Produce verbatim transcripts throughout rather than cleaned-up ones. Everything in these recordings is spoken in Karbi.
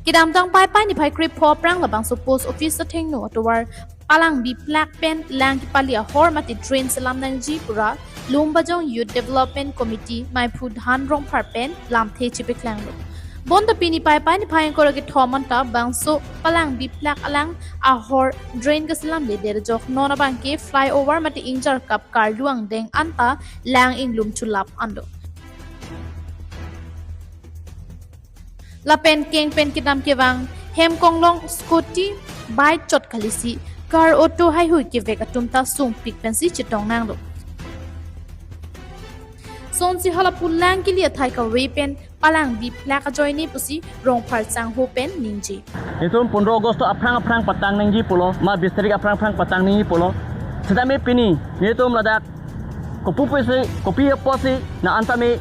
Kedamtang Paipai niphai krepho aphrang labangso post office athengno atovar palang biplak pen lang kepali ahor mate drain selam nangji pura Lumbajong Youth Development Committee Maiphu Dhan Rongphar pen lamthe chepaklanglo. Bonta pini Paipai niphai ingkoi ra kethom anta bangso palang biplak alang ahor drain kaselamle derjok non abangke flyover mate ingjarkap karlu angdeng anta lang inglum chulap an do. Lapen keng pen kedam kevang hem konglong scooty, bike chot kalisi car auto haihui kevek atum ta sungpik pensi chetong nanglo. Sonsi halapu lang kili athai kave pen palang biplak ajoine pusi Rongphar sangho pen ningje. Itum pondro August aphrang aphrang patang nangji pulo, ma bis tarik aphrang aphrang patang nangji pulo. Sitame pini, itum ladak kopi pusi, kopi apotsi, na anta me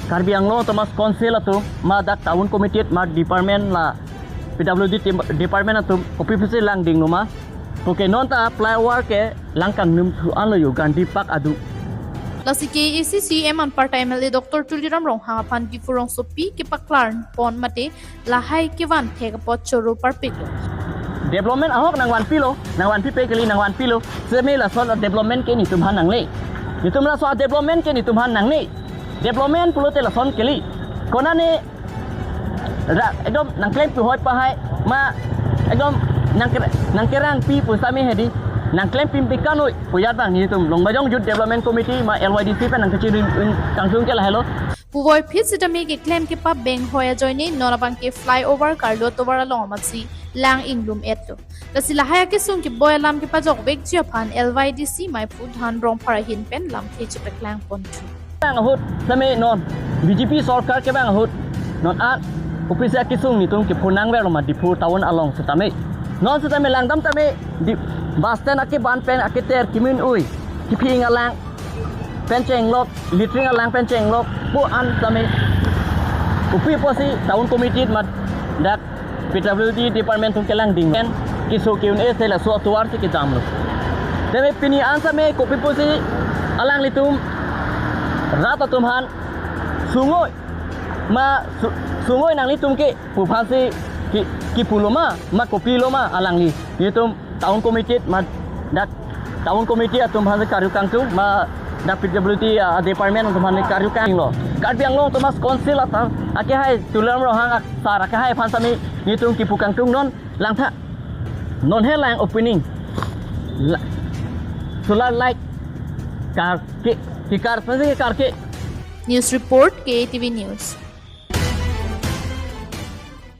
Karbi Anglong Autonomous Council atum, ma dak town committee, ma department la P W D team department atum, kopi pusi lang dingno ma. Puke non ta flyover ke lang kangnum thu anlo yo Gandhi Park adu. Lasi K A A C C M anparta M L A Doctor Tuliram Ronghang aphan Diphu rongsopi kepaklar pon mate lahai kevan thek apot choro parpiklo. Development ahok nangvanpilo, nangvanpipe kali nangvanpilo. Seme lason development ke netum aphan nangle. Netum lason development ke netum aphan nangle. Development pulote lason kali. Konane ra, ekdom nangklem pu hoi pahai ma ekdom nangker-, nangkerangpi pu sitame hedi nangklem pim pikan oi pu yat bang netum Lumbajong Youth Development Committee ma L Y D C pen nangkachiri kangtung ke lahelo. Puvoiphit sitame keklem kepabeng hoi ajoine non abangke flyover karlu atovar along amatsi lang inglum etlo. Lasi lahai akesung keboi alam kepajokvekji aphan L Y D C Maiphu Dhan Rongphar ahin pen lamthe chepaklang ponthu. Bang ahut seme non B J P sorkar kevang ahut non an office akesung netum kephonangverlo ma Diphu town along sitame. Non sitame langdam tame di bus stand akeban pen aketer kimin ui kipi ing alang pen chenglok, latrine alang pen chenglok pu an tame kopi pusi town committee ma dak P W D department atum kelang ding pen keso ke-un-e si laso atovar si kedamlo. Tame pini an tame kopi pusi alanglitum rat atum aphan sungoi ma su-, sungoi nanglitum ke pu aphansi ki, kipulo ma, ma kopilo ma alangli. Netum town committee ma dak town committee atum aphan karju kangtung ma dak P W D, ah, department atum aphan karju kanglo. Karbi Anglong Autonomous Council atum akehai Tuliram Ronghang ak-, sar akehai aphan sitame netum kipu kangtung non langtha. Non he lang opening. La-, solar light karke, kekar pensi karke. News report, K A T V News.